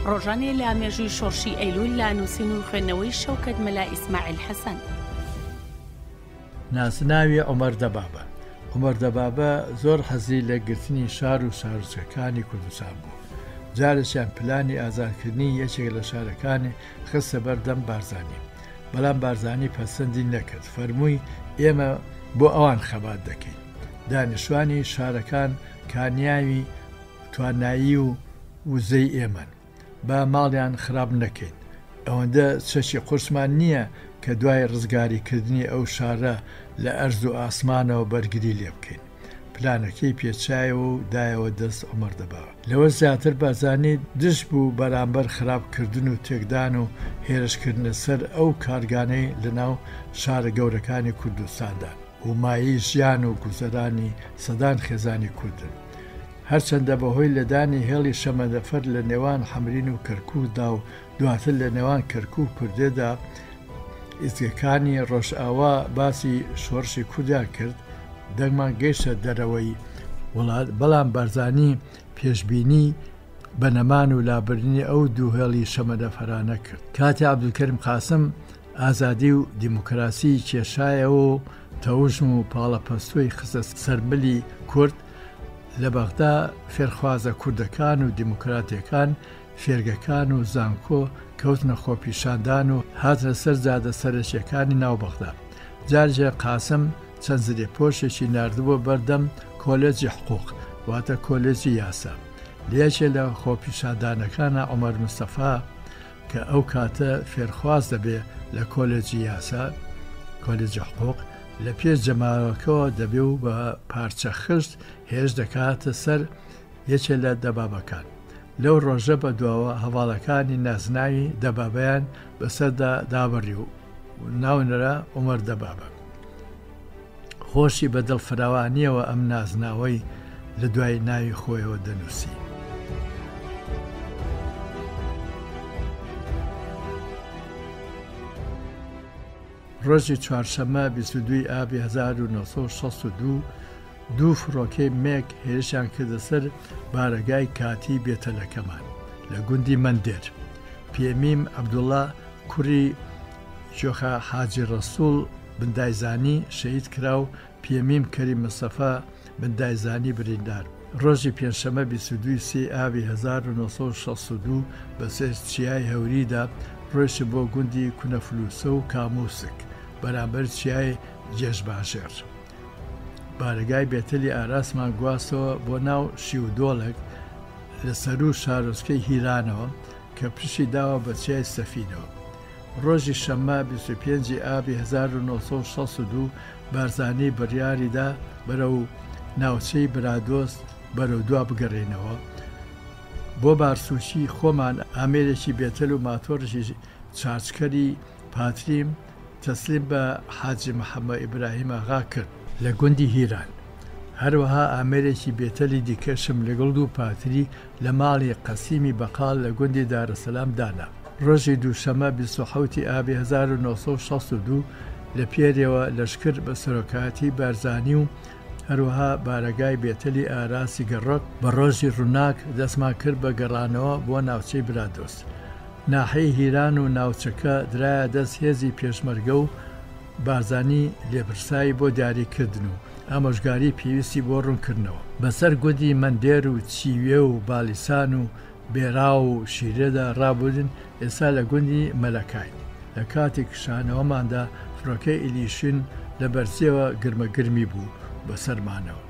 ڕۆژانێ لە مێژووی شۆڕشی ئەیلوول لە نووسین و خوێندنەوەی شەوکەت مەلا ئیسماعیل حەسەن. ناسناوی عومەر دەبابە. عومەر دەبابە زۆر حەزی لە گرتنی شار و شارۆچکەکانی کوردستان بوو. جارێکیان پلانی ئازادکردنی یەکێک لە شارەکانی خستە بەر دەم بارزانی. بەڵام بارزانی پەسەندی نەکرد. فەرمووی ئێمە بۆ ئەوان خەبات دەکەین. دانیشتوانی شارەکان کانیاوی توانایی و وزەی ئێمەن. با ماڵیان خراپ نەکەین. ئەوەندە چەکی قورسمان نییە کە دوای ڕزگاریکردنی ئەو شارە لە ئەرز و ئاسمانەوە بەرگری لێ بکەین. پلانەکەی پێچایەوە و دایەوە دەست عومەر دەباغ. لەوە زیاتر بارزانی دژ بوو بەرامبەر خراپ کردن و تێکدان و هێرشکردنە سەر ئەو کارگانەی لەناو شارە گەورەکانی کوردستاندان و مایەی ژیان و گوزەرانی سەدان خێزانی کوردن. هەرچەندە بەهۆی لێدانی هێڵی شەمەندەفەر لە نێوان حەمرین و کەرکوکدا و دواتر لە نێوان کەرکوک و کوردێدا ئیزگەکانی ڕۆژئاوا باسی شۆڕشی کوردیان کرد، دەنگمان گەیشتە دەرەوەی وڵات، بەڵام بارزانی پێشبینی بە نەمان و لابردنی ئەو دوو هێڵی شەمەندەفەرانە کرد. کاتێ عەبدولکەریم قاسم ئازادی و دیموکراسیی کێشایەوە و تەوژم و پاڵەپەستۆی خستە سەر ملی کورد، لە بەغدا فێرخوازە کوردەکان و دیموکراتیەکان فێرگەکان و زانکۆ کەوتنە خۆپیشاندان و هاتنە سەر جادە سەرەکیەکانی ناو بەغدا. جارجێ قاسم چەند زرێپۆشێکی ناردبووە بەردەم کۆلێجی حقوق واتە کۆلێجی یاسا. لە یەکێ لە خۆپیشاندانەکانا عومەر مستەفا کە ئەو کاتە فێرخواز دەبێ لە کۆلێجی یاسا، کۆلێجی حقوق، لە پێش جەماوەکەوە دەبێ و بە پارچە خشت هێرش دەکاتە سەر یەکێ لە دەبابەکان. لەو ڕۆژە بە دواوە هەڤاڵەکانی نازناوی دەبابەیان بەسەردا دابڕی و ناونرا عومەر دەبابە. خۆشی بە دڵفراوانییەوە ئەم نازناوەی لە دوای ناوی خۆیەوە دەنووسی. ڕۆژی چوارشەممە 22 ی ئابی 1962 دوو فڕۆکەی مێگ هێرشیان کردە سەر بارەگای کاتیی بێتەلەکەمان لە گوندی مەندێر. پێمیم عەبدوڵا کوڕی کوێخا حاجی ڕەسووڵ بندایزانی شەهید کرا و پێمیم کەریم مستەفا بندایزانی بریندار بوو. ڕۆژی پێنجشەممە 22 ی سێی ئابی 1962 بەسەر چیای هەوریدا ڕۆیشتم بۆ گوندی کونەفلووسە و کامووسک بەرامبەر چیای جێژباژێڕ. بارەگای بێتەلی ئاراسمان گواستەوە بۆ ناو شیودۆڵێک لە سەروو شارۆچکەی هیرانەوە کە پشتی داوە بە چیای سەفینەوە. ڕۆژی شەممە 25 ی ئابی 1962 بارزانی بڕیاری دا بەرەو ناوچەی برادۆست بەرەو دوا بگەڕێینەوە. بۆ بارسووکی خۆمان ئامێرێکی بێتەل و ماتۆڕێکی چارجکەری پاتریم تەسلیم بە حاجی محەممە ئیبراهیم ئاغا کرد. لە گوندی هیران. هەروەها ئامێرێکی بێتەلی دیکەشم لەگەڵ دوو پاتری لە ماڵی قەسیمی بەقاڵ لە گوندی دارەسەلام دانا. ڕۆژی دووشەممە 27 ی ئابی 1962 لە پێرێوە لەشکر بە سەرۆکایەتی بارزانی و هەروەها بارەگای بێتەلی ئاراسی گەڕۆک بە ڕۆژی ڕووناک دەستمان کرد بە گەڕانەوە بۆ ناوچەی برادۆست. ناحیەی هیران و ناوچەکە درایە دەست هێزی پێشمەرگە و بارزانی لێپرسراوی بۆ دیاری کردن و ئامۆژگاری پێویستی بۆ ڕوون کردنەوە. بەسەر گوندی مەندێر و چیوێ و بالیسان و بێراو و شیرێدا ڕابوردین، ئێستا لە گوندی مەلەکاین. لە کاتی کشانەوەماندا فڕۆکەی ئیلیشین لە بەرزیەوە گرمەگرمی بوو بەسەرمانەوە.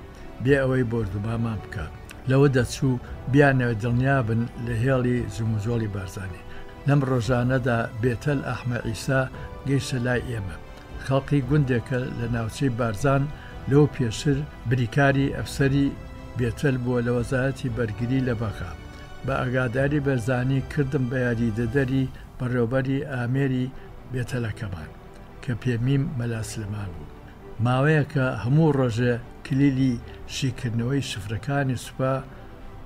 بێ ئەوەی بۆردومانمان بکا. لەوە دەچوو بیانەوێت دڵنیا بن لە هێڵی جموجۆڵی بارزانی. لەم ڕۆژانەدا بێتەل ئەحمە عیسا گەیشتە لای ئێمە. خەڵقی گوندێکە لە ناوچەی بارزان، لەو پێشتر بریکاری ئەفسەری بێتەل بووە لە وەزارەتی بەرگری لە بەغا. بە ئاگاداری بەرزانی کردم بە یاریدەدەری بەڕێوەبەری ئامێری بێتەلەکەمان کە پێمیم مەلا سلێمان بوو. ماوەیەکە هەموو ڕۆژێ کلیلی شیکردنەوەی شفرەکانی سوپا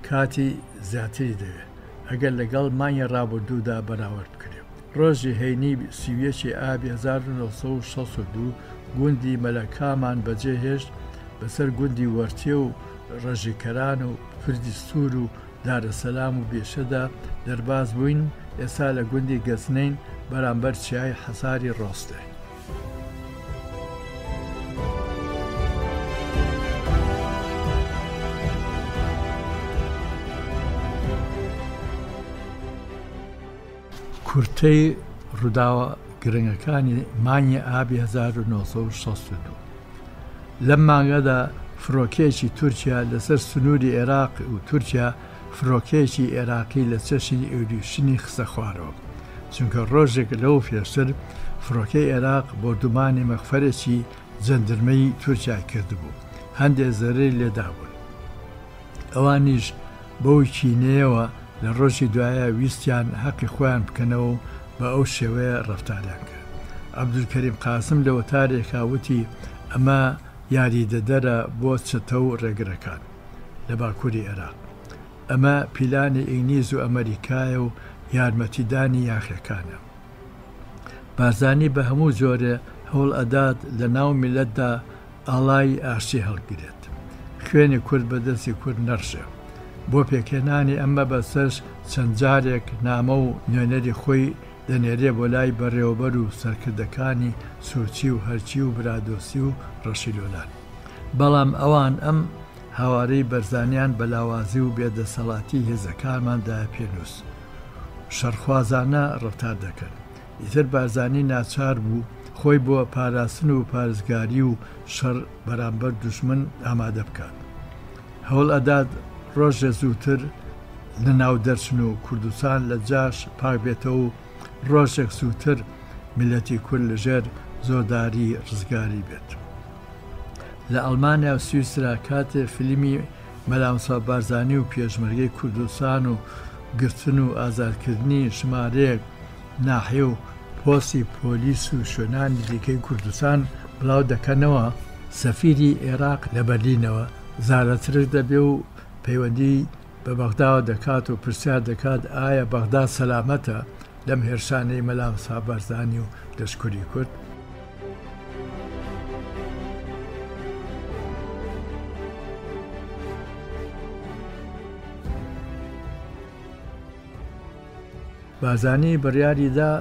کاتی زیاتری دەوێ ئەگەر لەگەڵ مانگی ڕابردوودا بەراورد بکرێ. ڕۆژی هەینی 31 ی ئابی 1962 گوندی مەلەکامان بەجێ هێشت بەسەر گوندی وەرتێ و ڕەژیکەران و پردی سوور و. دارەسەلام و بێشەدا دەرباز بووین، ئێستا لە گوندی گەزنەین بەرامبەر چیای حەساری ڕۆستێ. کورتەی ڕووداوە گرنگەکانی مانگی ئابی 1962. لەم مانگەدا فڕۆکەیەکی تورکیا لەسەر سنووری ئێراق و تورکیا فڕۆکەیەکی ئێراقی لە چەشنی ئیلیوشنی خستە خوارەوە، چونکە ڕۆژێک لەوە پێشتر فڕۆکەی ئێراق بۆردومانی مەخفەرێکی جەندرمەی تورکیای کردبوو، هەندێ زەرەری لێدابوون. ئەوانیش بەو کینەیەوە لە ڕۆژی دوایە ویستیان هەقی خۆیان بکەنەوە و بە ئەو شێوەیە ڕەفتاریان کرد. عەبدولکەریم قاسم لە وتارێکا وتی ئەمە یاریدەدەرە بۆ چەتە و ڕێگرەکان لە باکوری ئێراق. ئەمە پیلانی ئینگلیز و ئەمەریکایە و یارمەتیدانی یاخیەکانە. بارزانی بە هەموو جۆرێ هەوڵ ئەدات لە ناو میللەتدا ئاڵای ئاشتی هەڵگرێت. خوێنی کورد بە دەستی کورد نەڕژێ. بۆ پێکهێنانی ئەم مەبەستەش چەند جارێک نامە و نوێنەری خۆی دەنێرێ بۆ لای بەڕێوەبەر و سەرکردەکانی سورچی و هەرچی و برادۆستی و ڕەشی لۆلان. بەڵام ئەوان ئەم هاوارەی بەرزانیان بە لاوازی و بێ دەسەڵاتی هێزەکانمان دایە پێنووس و شەڕخوازانە ڕەفتار دەکەن. ئیتر بارزانی ناچار بوو خۆی بۆ پاراستن و پارێزگاری و شەڕ بەرامبەر دوژمن ئامادە بکات. هەوڵ ئەدات ڕۆژێ زووتر لە ناو دەرچن و کوردستان لە جاش پاک بێتەوە و ڕۆژێک زووتر میللەتی کورد لە ژێر زۆرداری ڕزگاری بێت. لە ئەڵمانیا و سویسرا کاتێ فیلمی مەلا مستەفا بارزانی و پێشمەرگەی کوردستان و گرتن و ئازادکردنی ژمارەیەک ناحیە و پۆستی پۆلیس و شوێنانی دیکەی کوردستان بڵاو دەکەنەوە، سەفیری ئێراق لە بەرلینەوە زارەترک دەبێ و پەیوەندی بە بەغداوە دەکات و پرسیار دەکات ئایا بەغدا سەلامەتە لەم هێرشانەی مەلا مستەفا بارزانی و لەشکری کورد؟ بارزانی بڕیاری دا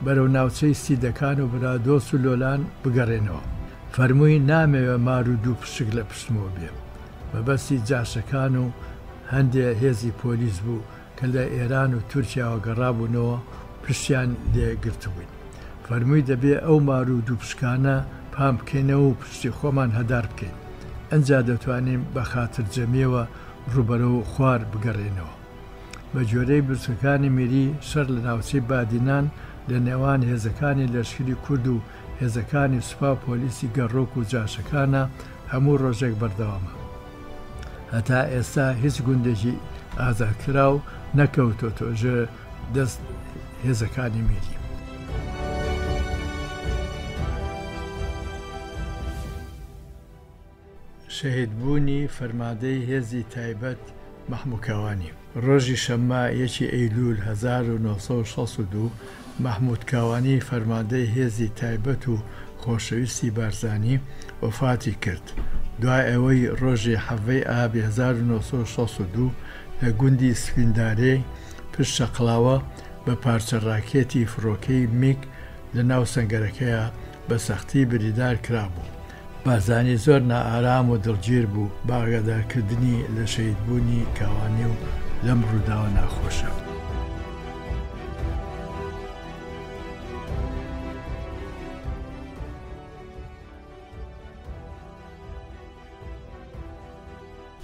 بەرەو ناوچەی سیدەکان و برادۆست و لۆلان بگەڕێنەوە. فەرمووی نامەوێ مار و دووپشک لە پشتمەوە بێ. مەبەستی جاشەکان و هەندێ هێزی پۆلیس بوو کە لە ئێران و تورکیاوە گەڕابوونەوە و پشتیان لێ گرتبووین. فەرمووی دەبێ ئەو مار و دووپشکانە پان بکەینەوە و پشتی خۆمان هەدار بکەین. ئنجا دەتوانین بە خاترجەمییەوە ڕووبەرەو خوار بگەڕێینەوە. بە گوێرەی بروسکەکانی میری، شەڕ لە ناوچەی بادینان لە نێوان هێزەکانی لەشکری کورد و هێزەکانی سوپا و پۆلیسی گەڕۆک و جاشەکانە هەموو ڕۆژێک بەردەوامە. هەتا ئێستا هیچ گوندێکی ئازادکراو نەکەوتۆتە ژێر دەست هێزەکانی میری. شەهیدبوونی فەرماندەی هێزی تایبەت مەحموو کاوانی. ڕۆژی شەممە یەکی ئەیلوول 1962 مەحموود کاوانی فەرماندەی هێزی تایبەت و خۆشەویستی بارزانی وەفاتی کرد دوای ئەوەی ڕۆژی حەڤەی ئابی 1962 لە گوندی سپیندارێی پشت شەقڵاوە بە پارچە ڕاکێتی فڕۆکەی میگ لە ناو سەنگەرەکەیا بە سەختی بریندار کرابوو. بارزانی زۆر نائارام و دڵگیر بوو بە ئاگادارکردنی لە شەهیدبوونی کاوانی و لەم ڕووداوە ناخۆشە.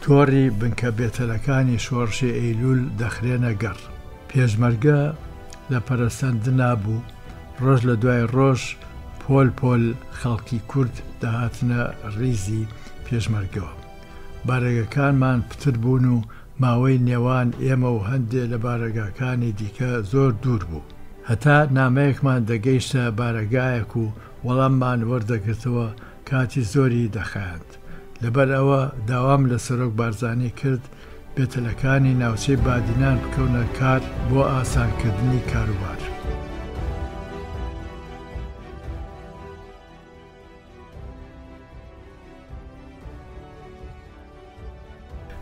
تۆڕی بنکە بێتەلەکانی شۆڕشی ئەیلوول دەخرێنە گەڕ. پێشمەرگە لە پەرەسەندنا بوو، ڕۆژ لە دوای ڕۆژ پۆل پۆل خەڵکی کورد دەهاتنە ڕیزی پێشمەرگەوە. بارەگەکانمان پتر بوون و ماوەی نێوان ئێمە و هەندێ لە بارەگاکانی دیکە زۆر دوور بوو. هەتا نامەیەکمان دەگەیشتە بارەگایەک و وەڵاممان وەردەگرتەوە کاتی زۆری دەخایاند. لەبەر ئەوە داوام لە سەرۆک بارزانی کرد بێتەلەکانی ناوچەی بادینان بکەونە کار بۆ ئاسانکردنی کاروبار.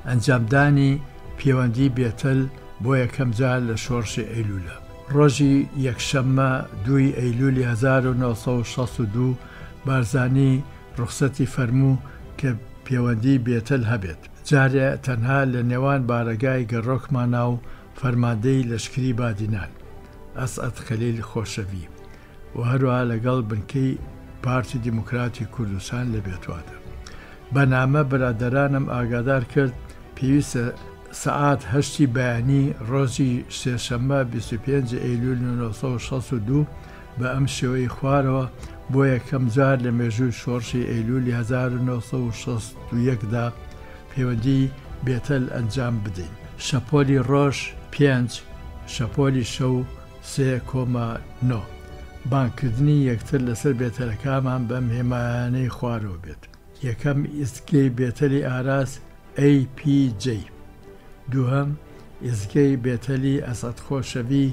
ئەنجامدانی پێوەندی بێتەل بۆ یەکەم جار لە شۆڕشی ئەیلوولە. ڕۆژی یەکشەممە دووی ئەیلوولی 1962 بارزانی ڕوخسەتی فەرموو کە پێوەندی بێتەل هەبێت. جارێ تەنها لە نێوان بارەگای گەڕۆکمانا و فەرماندەی لەشکری بادینان، ئەسعەد خەلیل خۆشەوی، و هەروەها لەگەڵ بنکەی پارتی دیموکراتی کوردستان لە بێتواتە بە نامە برادەرانم ئاگادار کرد پێویستە سەعات هەشتی بەیانی ڕۆژی سێشەممە 25 ئەیلول 1962 بە ئەم شێوەی خوارەوە بۆ یەکەم جار لە مێژووی شۆڕشی ئەیلولی 1961 دا پەیوەندی بێتەل ئەنجام بدەین. شەپۆلی ڕۆژ پێنج، شەپۆلی شەو سێ کۆما نۆ. بانگکردنی یەکتر لەسەر بێتەلەکامان بەم هێمایانەی خوارەوە بێت. یەکەم ئیستگەی بێتەلی ئاراس APJ. دووهەم ئیستگەی بێتەلی ئەسعەد خۆشەوی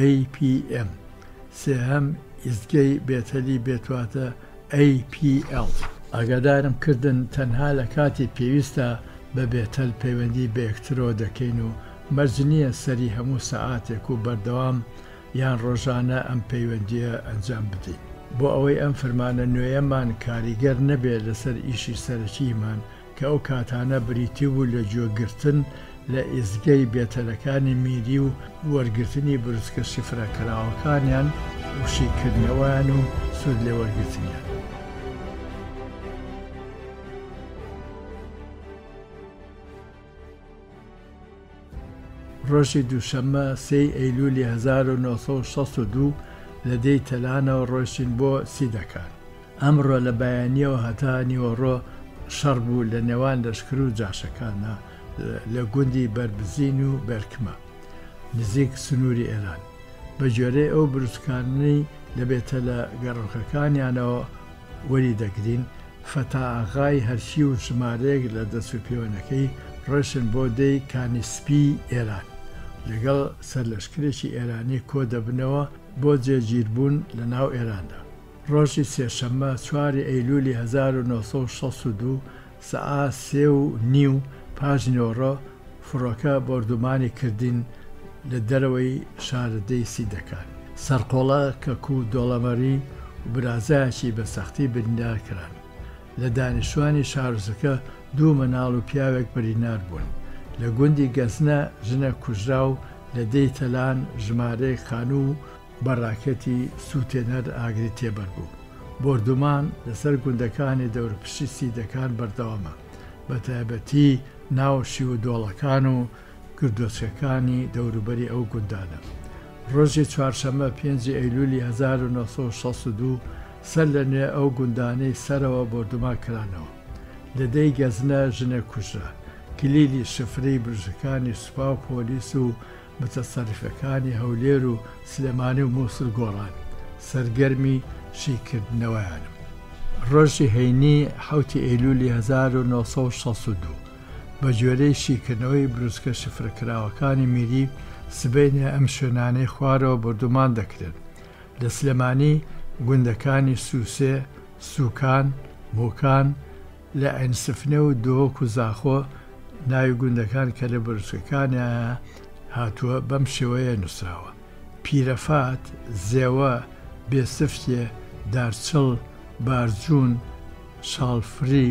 APM. سێهەم ئیستگەی بێتەلی بێتواتە APL. ئاگادارم کردن تەنها لە کاتی پێویستدا بە بێتەل پەیوەندی بە یەکترەوە دەکەین و مەرج نییە سەری هەموو سەعاتێک و بەردەوام یان ڕۆژانە ئەم پەیوەندییە ئەنجام بدەین. بۆ ئەوەی ئەم فرمانە نوێیەمان کاریگەر نەبێت لەسەر ئیشی سەرەکییمان کە ئەو کاتانە بریتی بوو لە گوێگرتن لە ئیزگەی بێتەلەکانی میری و وەرگرتنی بروسکە شیفرەکراوەکانیان و شیکردنەوەیان و سوود لێوەرگرتنیان. ڕۆژی دووشەممە سێی ئەیلوولی 1962 لە دێی تەلانەوە ڕۆیشتین بۆ سیدەکان. ئەمڕۆ لە بەیانییەوە هەتا نیوەڕۆ شەڕ بوو لە نێوان لەشکر و جاشەکاندا لە گوندی بەربزین و بەرکمە نزیک سنووری ئێران. بە گوێرەی ئەو بروسکانەی لە بێتەلە گەڕۆکەکانیانەوە وەری دەگرین، فەتا ئاغای هەرکی و ژمارەیەک لە دەستوپێوەنەکەی ڕۆیشتن بۆ دێی کانی سپیی ئێران، لەگەڵ سەرلەشکرێکی ئێرانی کۆ دەبنەوە بۆ جێگیربوون لە ناو ئێراندا. ڕۆژی سێشەممە چواری ئەیلوولی 1962 سەعا سێ و نیو پاش نیوەڕۆ فڕۆکە بۆردومانی کردین لە دەرەوەی شارەدێی سیدەکان. سەرقۆڵە کەکو دۆڵەمەری و برازایەکی بە سەختی بریندار کران. لە دانیشتوانی شارۆچکەکە دوو منداڵ و پیاوێک بریندار بوون. لە گوندی گەزنە ژنێک کوژرا و لە دێی تەلان ژمارەیەک خانوو و بە ڕاکێتی سووتێنەر ئاگری تێبەربوو. بۆردومان لەسەر گوندەکانی دەوروپشتی سیدەکان بەردەوامە، بەتایبەتی ناو شیوودۆڵەکان و گردۆچکەکانی دەوروبەری ئەو گوندانە. ڕۆژی چوارشەممە پێنجی ئەیلولی 1962 سەر لە نوێ ئەو گوندانەی سەرەوە بۆردومان کرانەوە. لە دێی گەزنە ژنێک کوژرا. کلیلی شفرەی بروسکەکانی سوپا و پۆلیس و متەسەریفەکانی هەولێر و سلێمانی و موسڵ گۆڕان، سەرگەرمی شیکردنەوەیانم. ڕۆژی هەینی حەوتی ئەیلولی 1962، بە گوێرەی شیکردنەوەی بروسکە شفرەکراوەکانی میری، سبەینێ ئەم شوێنانەی خوارەوە بۆردومان دەکرێن، لە سلێمانی گوندەکانی سوسێ، سوکان، موکان، لە عێنسفنێ و دهۆک و زاخۆ ناوی گوندەکان کە لە بروسکەکانیایا هاتووە بەم شێوەیە نووسراوە، پیرەفات، زێوە، بێسفتێ، دارچڵ، بارجوون، شاڵفری،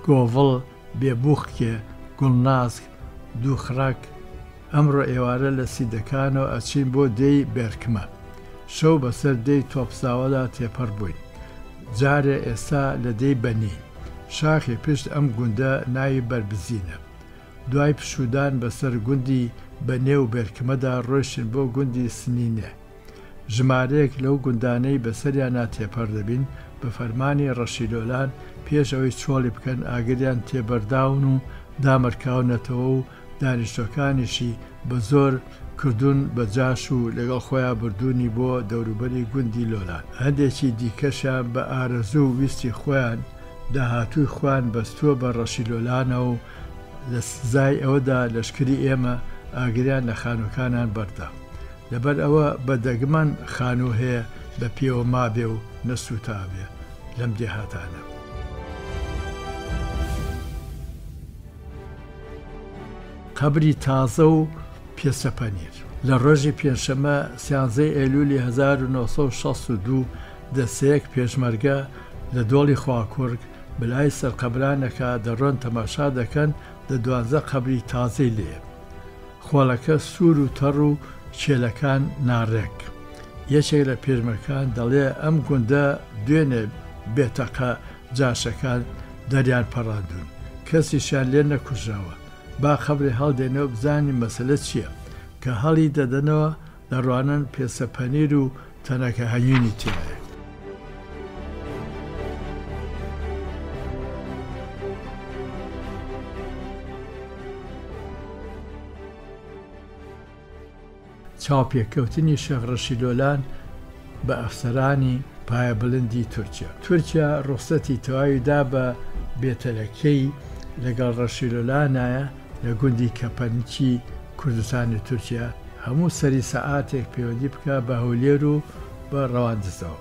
گۆڤڵ، بێبوخکێ، گوڵناسک، دووخڕەک، ئەمڕۆ ئێوارە لە سیدەکانەوە ئەچین بۆ دێی بێرکمە. شەو بەسەر دێی تۆپزاوەدا تێپەڕ بووین. جارێ ئێستا لە دێی بەنین. شاخی پشت ئەم گوندە ناوی بەربزینە. دوای پشوودان بەسەر گوندی بەنێ و بێرکمەدا ڕۆیشتین بۆ گوندی سنینێ. ژمارەیەک لەو گوندانەی بەسەریانا تێپەڕ دەبین بە فەرمانی ڕەشیلۆلان پێش ئەوەی چۆڵی بکەن ئاگریان تێبەرداون و دامرکاونەتەوە و دانیشتوەکانیشی بە زۆر کردوون بە جاش و لەگەڵ خۆیان بردوونی بۆ دەوروبەری گوندی لۆلان. هەندێکی دیکەشیان بە ئارەزوو و ویستی خۆیان داهاتووی خۆیان بەستووە بە ڕەشیلۆلانەوە و لە سزای ئەوەدا لەشکری ئێمە ئاگریان لە خانووەکانیان بەردا. لەبەر ئەوە بە دەگمەن خانوو هەیە بە پێوە مابێ و نەسووتابێ لەم دێهاتانە. قەبری تازە و پێسە پەنیر. لە ڕۆژی پێنجشەممە سیانزەی ئەیلولی 1962 دەستەیەک پێشمەرگە لە دۆڵی خواکوڕک بەلای سەرقەبرانەکا دەڕۆن تەماشا دەکەن دە دوانزە قەبری تازەی لێیە. خۆڵەکە سوور و تەڕ و کێلەکان ناڕێک. یەکێک لە پێشمەرگەکان دەڵێ ئەم گوندە دوێنێ بێ تەقە جاشەکان دەریان پەڕاندوون، کەسیشیان لێ نەکوژراوە. با قەبرێ هەڵدێنەوە بزانین مەسەلە چییە. کە هەڵی دەدەنەوە دەڕوانن پێسە پەنیر و تەنەکە هەنگوینی تیایە. چاوپێکەوتنی شێخ ڕەشیدۆلان بە ئەفسەرانی پایەبلندی تورکیا. تورکیا ڕوخسەتی تەواوی دا بە بێتەلەکەی لەگەڵ ڕەشیدۆلانایە لە گوندی کەپەنکی کوردستانی تورکیا هەموو سەری سەعاتێک پەیوەندی بکا بە هەولێر و بە ڕەواندزەوە.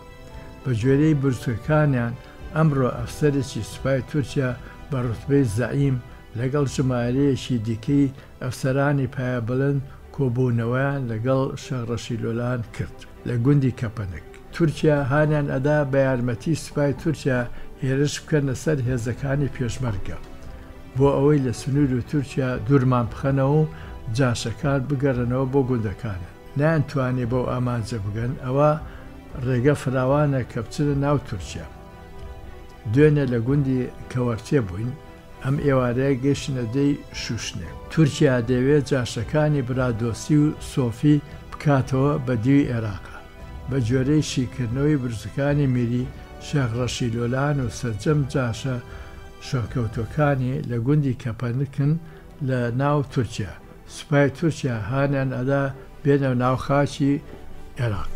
بە گوێرەی بروسکەکانیان ئەمڕۆ ئەفسەرێکی سوپای تورکیا بە ڕوتبەی زەعیم لەگەڵ ژمارەیەکی دیکەی ئەفسەرانی پایەبڵند کۆبوونەوەیان لەگەڵ شێخ ڕەشیدۆلان کرد لە گوندی کەپەنک. تورکیا هانیان ئەدا بە یارمەتی سوپای تورکیا هێرش بکەنە سەر هێزەکانی پێشمەرگە بۆ ئەوەی لە سنووری تورکیا دوورمان بخەنەوە و جاشەکان بگەڕێنەوە بۆ گوندەکانیان. نەیانتوانی بەو ئامانجە بگەن ئەوا ڕێگە فراوانە کە بچنە ناو تورکیا. دوێنێ لە گوندی کەوەرتێ بووین، ئەم ئێوارەیە گەیشتینە دێی شوشنێ. تورکیا دەیەوێت جاشەکانی برادۆستی و سۆفی بکاتەوە بە دیوی ئێراقا. بە گوێرەی شیکردنەوەی بروسکەکانی میری، شێخ ڕەشی لۆلان و سەرجەم جاشە شوێنکەوتووەکانی لە گوندی کەپەنکن لە ناو تورکیا. سوپای تورکیا هانیان ئەدا بێنە ناو خاکی ئێراق.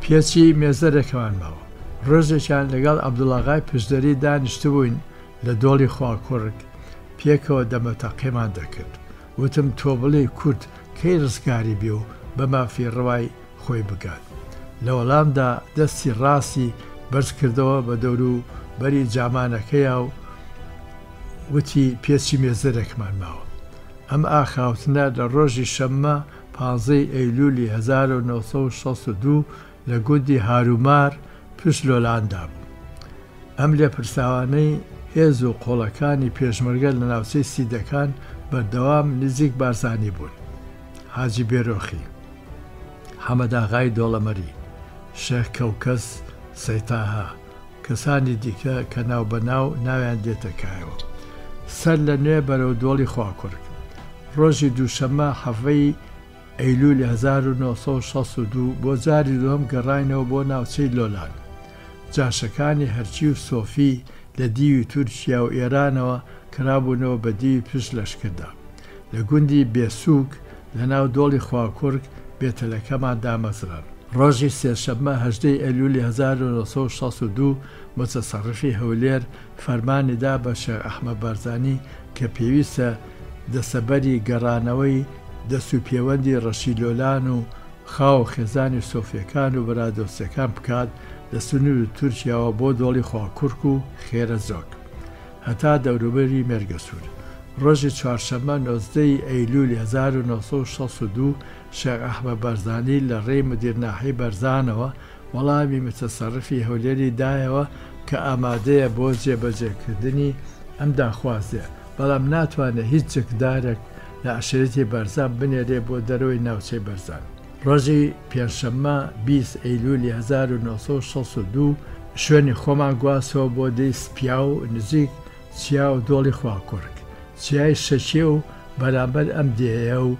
پێچی مێزەرێکمان ماوە. ڕۆژێکیان لەگەڵ عەبدوڵاغای پشدەری دانیشتبووین لە دۆڵی خواکوڕک، پێکەوە دەمەتەقێمان دەکرد. وتم تۆ بڵێی کورد کەی ڕزگاری بێ و بە مافی ڕەوای خۆی بگات؟ لە وەڵامدا دەستی ڕاستی بەرز کردەوە بە دەورو بەری جامانەکەیا و وتی پێچی مێزەرێکمان ماوە. ئەم ئاخاوتنە لە ڕۆژی شەممە پانزەی ئەیلولی 1962 لە گوندی هارومار پشت لۆلاندا بوو. ئەم لێپرساوانەی هێز و قۆڵەکانی پێشمەرگە لە ناوچەی سیدەکان بەردەوام نزیک بارزانی بوون. حاجی بێرۆخی، حەمەداغای دۆڵەمەری، شێخ کەوکەس سەیتاها، کەسانی دیکە کە ناوبەناو ناویان دێتە کایەوە. سەر لە نوێ بەرەو دۆڵی خواکوڕک. ڕۆژی دووشەممە حەڤەی ئەیلولی 1962 بۆ جاری دووهەم گەڕاینەوە بۆ ناوچەی لۆلان. جاشەکانی هەرکی و سۆفی لە دیوی تورکیا و ئێرانەوە کرابوونەوە بە دیوی پشت لەشکردا. لە گوندی بێسووک لە ناو دۆڵی خواکوڕک بێتەلەکەمان دامەزران. ڕۆژی سێشەممە 18 ی ئەیلولی 1962 موتەسەڕیفی هەولێر فەرمانی دا بە شێخ ئەحمەد بارزانی کە پێویستە دەسەبەری گەڕانەوەی دەستوپێوەندی ڕەشی لۆلان و خاو و خێزانی سۆفیەکان و برادۆستیەکان بکات لە سنوری تورکیاوە بۆ دۆڵی خواکورک و خێرەزۆک هەتا دەوروبەری مێرگەسور. ڕۆژی چوارشەممە 19 ی ئەیلولی 1962 شێخ ئەحمەد بارزانی لە ڕێی مدیر ناحیەی بەرزانەوە وەڵامی متەسەڕفی هەولێری دایەوە کە ئامادەیە بۆ جێبەجێکردنی ئەم داخوازیە، بەڵام ناتوانێ هیچ چەکدارێک لە عەشیرەتی بارزان بنێرێ بۆ دەرەوەی ناوچەی بەرزان. ڕۆژی پێنجشەممە 20 ئەیلولی 1962 شوێنی خۆمان گواستەوە بۆ دێی سپیاو نزیک چیا و دۆڵی خواکوڕک، چیای شەکێ و بەرامبەر ئەم دێیە و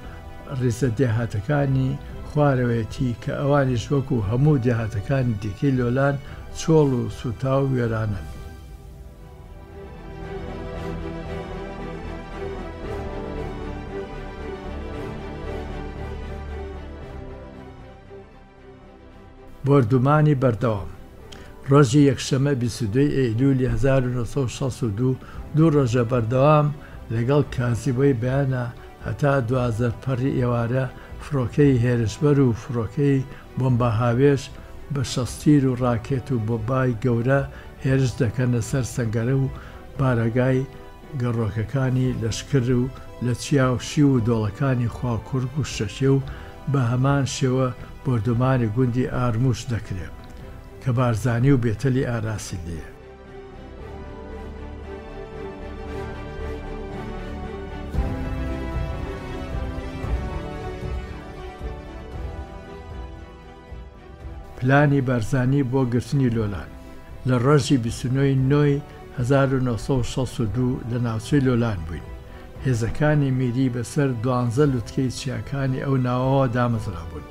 ڕیزە دێهاتەکانی خوارەوەیەتی کە ئەوانیش وەکو هەموو دێهاتەکانی دیکەی لۆلان چۆڵ و سووتاو و وێرانن. بۆردومانی بەردەوام. ڕۆژی یەکشەممە 22 ی ئەیلولی 1962 دوو ڕۆژە بەردەوام لەگەڵ کازیوەی بەیانە هەتا دوا زەردپەڕی ئێوارە فڕۆکەی هێرشبەر و فڕۆکەی بۆمباهاوێژ بە شەستیر و ڕاکێت و بۆمبای گەورە هێرش دەکەنە سەر سەنگەرە و بارەگای گەڕۆکەکانی لەشکر و لە چیا و شیو و دۆڵەکانی خواکوڕک و شەکێ و بە هەمان شێوە بۆردومانی گوندی ئارموش دەکرێ کە بارزانی و بێتەلی ئاراسی لێیە. پلانی بارزانی بۆ گرتنی لۆلان لە ڕۆژی 29 ی نۆی 1962 لە ناوچەی لۆلان بووین. هێزەکانی میری بەسەر دوانزە لوتکەی چیاکانی ئەو ناوەوە دامەزرابوون.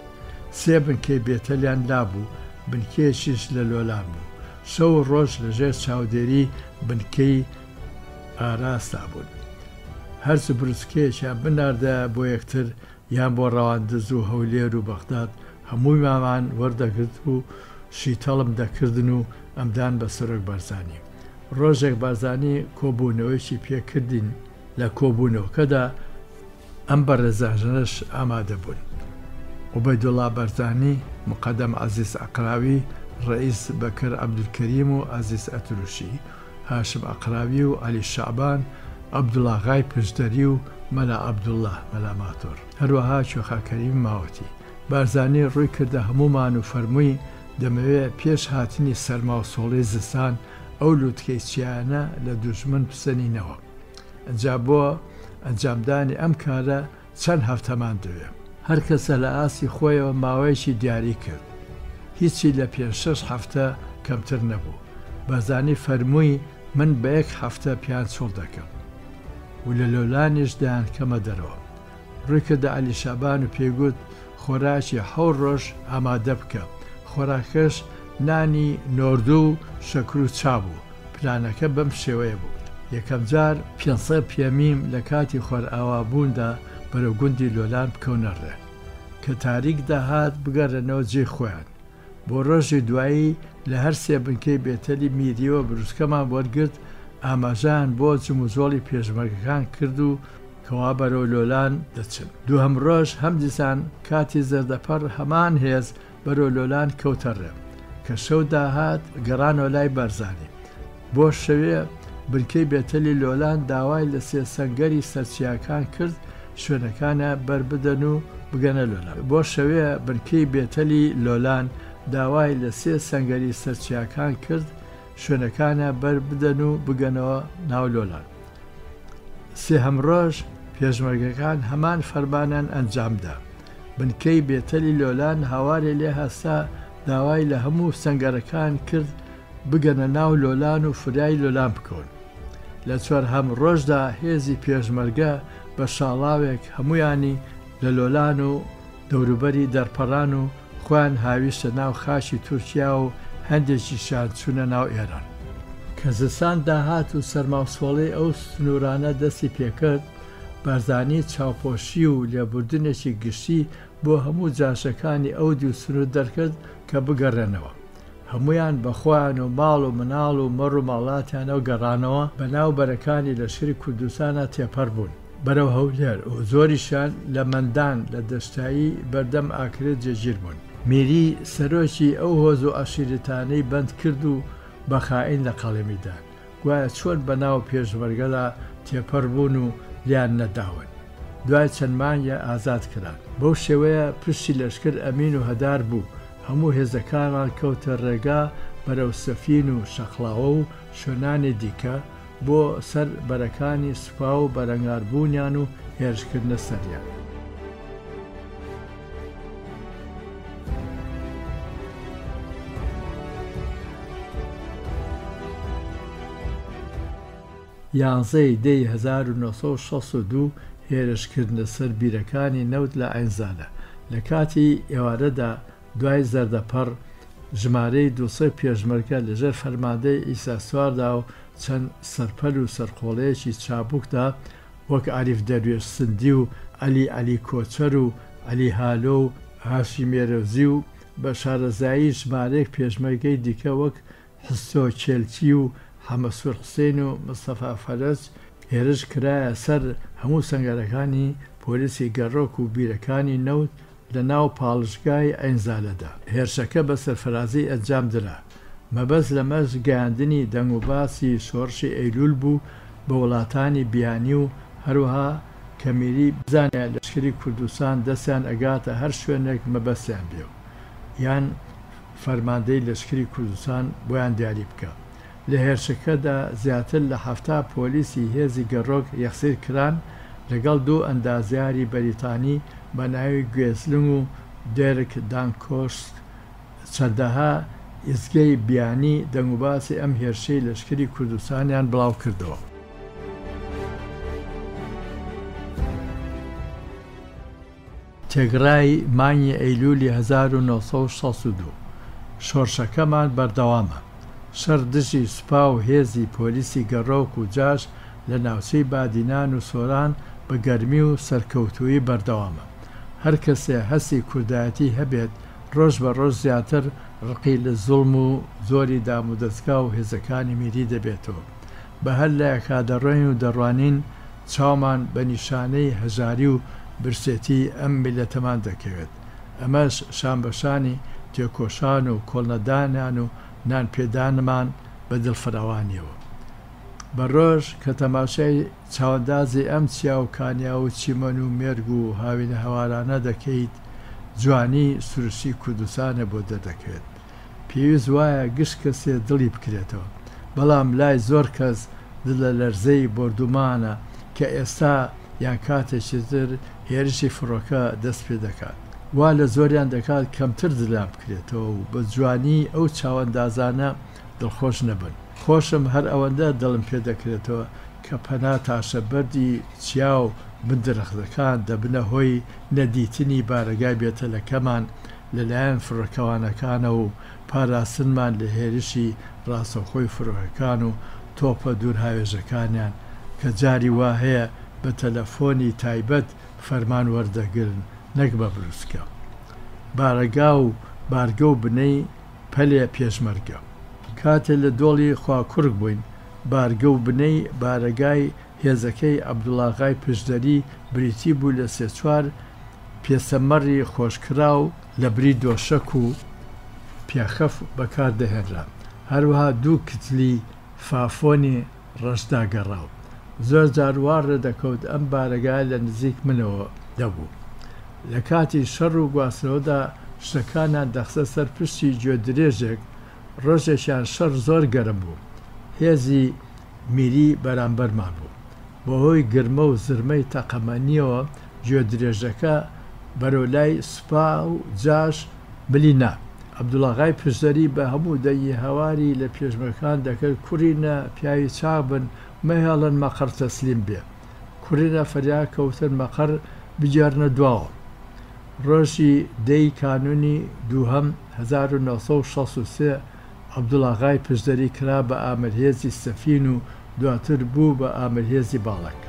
سێ بنکەی بێتەلیان لابوو، بنکەیەکیش لە لۆلان بوو. شەو و ڕۆژ لەژێر چاودێری بنکەی ئاراسدا بوون. هەرچ بروسکەیەکیان بناردایە بۆ یەکتر یان بۆ ڕەواندز و هەولێر و بەغداد، هەموویمان وەردەگرت و شیتەڵم دەکردن و ئەمدان بە سەرۆک بارزانی. ڕۆژێک بارزانی کۆبوونەوەیەکی پێ کردین، لە کۆبوونەوەکەدا ئەم بەڕێزانەش ئامادە بوون، عوبەیدوڵا بارزانی، موقەدەم عەزیز عەقراوی، ڕەئیس بەکر عەبدولکەریم و عەزیز ئەتروشی، هاشم عەقراوی و عەلی شەعبان، عەبدوڵاغای پشدەری و مەلا عەبدوڵا، مەلا ماتۆر، هەروەها کوێخا کەریمی ماوەتی. بارزانی ڕووی کردە هەموومان و فەرمووی، دەمەوێ پێش هاتنی سەرماوسۆڵەی زستان ئەو لووتکەی چیایانە لە دوژمن بسەنینەوە. ئنجا بۆ ئەنجامدانی ئەم کارە چەند هەفتەمان دەوێ. هەر کەسە لە ئاستی خۆیەوە ماوەیەکی دیاری کرد. هیچی لە پێنج شەش هەفتە کەمتر نەبوو. بارزانی فەرمووی من بە یەک هەفتە پیان چۆڵ دەکەم و لە لۆلانیش دەیانکەمە دەرەوە. ڕووی کردە عەلی شەعبان و پێی گوت خۆراکی حەو ڕۆژ ئامادە بکە. خۆراکەش نانی نۆردو و شەکر و چا بوو. پلانەکە بەم شێوەیە بوو. یەکەمجار 500 پێمیم لە کاتی خۆرئاوابووندا بەرەو گوندی لۆلان بکەونە ڕێ. کە تاریک داهات بگەڕێنەوە جێی خۆیان. بۆ ڕۆژی دوایی لە هەر سێ بنکەی بێتەلی میریەوە بروسکەمان وەرگرت، ئاماژەیان بۆ جموجۆڵی پێشمەرگەکان کرد و کەوا بەرەو لۆلان دەچن. دووهەم ڕۆژ هەمدیسان کاتی زەردەپەڕ هەمان هێز بەرەو لۆلان کەوتە ڕێ. کە شەو داهات گەڕانەوە لای بارزانی. بۆ شەوێ بنکەی بێتەلی لۆلان داوای لە سێ سەنگەری سەر چیاکان کرد شوێنەکانیان بەر بدەن و بگەنە لۆلان. بۆ شەوێ بنکەی بێتەلی لۆلان داوای لە سێ سەنگەری سەر چیاکان کرد شوێنەکانیان بەر بدەن و بگەنەوە ناو لۆلان. سێهەم ڕۆژ پێشمەرگەکان هەمان فەرمانیان ئەنجام دا. بنکەی بێتەلی لۆلان هاواری لێ هەستا داوای لە هەموو سەنگەرەکان کرد بگەنە ناو لۆلان و فریای لۆلان بکەون. لە چوارهەم ڕۆژدا هێزی پێشمەرگە بە شاڵاوێک هەموویانی لە لۆلان و دەوروبەری دەرپەڕان و خۆیان هاویشتە ناو خاکی تورکیا و هەندێکیشیان چوونە ناو ئێران. کە زستان داهات و سەرماوسۆڵەی ئەو سنوورانە دەستی پێکرد، بارزانی چاوپۆشی و لێبوردنێکی گشتی بۆ هەموو جاشەکانی ئەو دیو سنوور دەرکرد کە بگەڕێنەوە. هەموویان بە خۆیان و ماڵ و مناڵ و مەڕ و ماڵاتیانەوە گەڕانەوە، بە ناو بەرەکانی لەشکری کوردستانا تێپەڕ بوون بەرەو هەولێر و زۆریشیان لە مەندان لە دەشتایی بەردەم ئاکرێ جێگیر بوون. میری سەرۆکی ئەو هۆز و عەشیرەتانەی بەند کرد و بە خائین لە قەڵەمی دان. گوایە چۆن بە ناو پێشمەرگەدا تێپەڕ بوون و لێیان نەداون. دوای چەند مانگێ ئازاد کران. بەو شێوەیە پشتی لەشکر ئەمین و هەدار بوو، هەموو هێزەکانمان کەوتە ڕێگا بەرەو سەفین و شەقڵاوە و شوێنانی دیکە بۆ سەر بەرەکانی سوپا و بەرەنگاربوونیان و هێرشکردنە سەریان. یانزەی دەی 1962 هێرشکردنە سەر بیرەکانی نەوت لە عەینزالە لە کاتی ئێوارەدا دوای زەردەپەڕ ژمارەی 200 پێشمەرگە لەژێر فەرماندەی عیسا سواردا و چەند سەرپەل و سەرقۆڵەیەکی چابوکدا وەک عەریف دەروێش سندی و عەلی عەلی کۆچەر و عەلی هالۆ و هاشی مێرەوزی و بە شارەزایی ژمارەیەک پێشمەرگەی دیکە وەک حسۆ کێلکی و حەمەسوور حوسێن و مستەفا فەرەج هێرش کرایە سەر هەموو سەنگەرەکانی پۆلیسی گەڕۆک و بیرەکانی نەوت. لە ناو پاڵشگای عەینزالەدا. هێرشەکە بە سەرفرازی ئەنجام درا. مەبەست لەمەش گەیاندنی دەنگوباسی شۆڕشی ئەیلوول بوو بە وڵاتانی بیانی و هەروەها کە میری بزانێ لەشکری کوردستان دەستیان ئەگاتە هەر شوێنێک مەبەستیان بێ و یان فەرماندەی لەشکری کوردستان بۆیان دیاری بکا. لە هێرشەکەدا زیاتر لە 70 پۆلیسی هێزی گەڕۆک یەخسیر کران لەگەڵ دوو ئەندازیاری بەریتانی بە ناوی گوێزلنگ و دێرک دانکۆشت. چەندەها ئیزگەی بیانی دەنگوباسی ئەم هێرشەی لەشکری کوردستانیان بڵاوکردەوە. تێکڕای مانگی ئەیلولی 1962 شۆڕشەکەمان بەردەوامە. شەڕ دژی سوپا و هێزی پۆلیسی گەڕۆک و جاش لە ناوچەی بادینان و سۆران بە گەرمی و سەرکەوتوویی بەردەوامە. هەر کەسێ هەستی کوردایەتی هەبێت ڕۆژ بە ڕۆژ زیاتر ڕقی لە زوڵم و زۆری دامودەزگا و هێزەکانی میری دەبێتەوە. بە هەر لایەکا دەڕۆین و دەڕوانین چاومان بە نیشانەی هەژاری و برسێتی ئەم میللەتەمان دەکەوێت. ئەمەش شانبەشانی تێکۆشان و کۆڵنەدانیان و نان پێدانمان بە دڵفراوانیەوە. بە ڕۆژ کە تەماشای چاوەندازی ئەم چیا و کانیاو و چیمەن و مێرگ و هاوینەهەوارانە دەکەیت، جوانی سروشتی کوردستانە بۆ دەردەکەوێت. پێویست وایە گشت کەسێ دڵی بکرێتەوە. بەڵام لای زۆر کەس دڵەلەرزەی بۆردومانە کە ئێستا یان کاتێکی تر هێرشی فڕۆکە دەست پێ دەکات. وا لە زۆریان دەکات کەمتر دڵیان بکرێتەوە و بە جوانیی ئەو چاوەندازانە دڵخۆش نەبن. خۆشم هەر ئەوەندە دڵم پێ دەکرێتەوە کە پەنا تاشە بەردی چیا و بن درەختەکان دەبنە هۆی نەدیتنی بارەگای بێتەلەکەمان لەلایەن فڕۆکەوانەکانەوە و پاراستنمان لە هێرشی ڕاستەوخۆی فرۆکەکان و تۆپە دوورهاوێژەکانیان کە جاری وا هەیە بە تەلەفۆنی تایبەت فەرمان وەردەگرن نەک بە بروسکە. بارەگا و بارگە و بنەی پەلێ پێشمەرگە. کاتێ لە دۆڵی خواکوڕک بووین، بارگە و بنەی بارەگای هێزەکەی عەبدوڵاغای پشدەری بریتی بوو لە سێ چوار پێسە مەڕی خۆشکراو، لە بری دۆشەک و پێخەف بەکار دەهێنرا، هەروەها دوو کتلی فافۆنی ڕەشداگەڕاو. زۆر جار وا ڕێدەکەوت ئەم بارەگایە لە نزیک منەوە دەبوو. لە کاتی شەڕ و گواستنەوەدا شتەکانیان دەخستە سەر پشتی گوێدرێژێک، ڕۆژێکیان شەڕ زۆر گەرم بوو، هێزی میری بەرامبەرمان بوو. بەهۆی گرمە و زرمەی تەقەمەنییەوە گوێدرێژەکە بەرەو لای سوپا و جاش ملی نا. عەبدوڵاغای پشدەری بە هەموو دەنگی هاواری لە پێشمەرگەکان دەکرد، کوڕینە پیاوی چاک بن، مەهێڵن مەقەڕ تەسلیم بێ. کوڕینە فریا کەوتن مەقەڕ بگێڕنە دواوە. ڕۆژی دە ی کانوونی دووهەم 1963 عەبدوڵاغای پشدەری کرا بە ئامرهێزی سەفین و دواتر بوو بە ئامرهێزی باڵەک.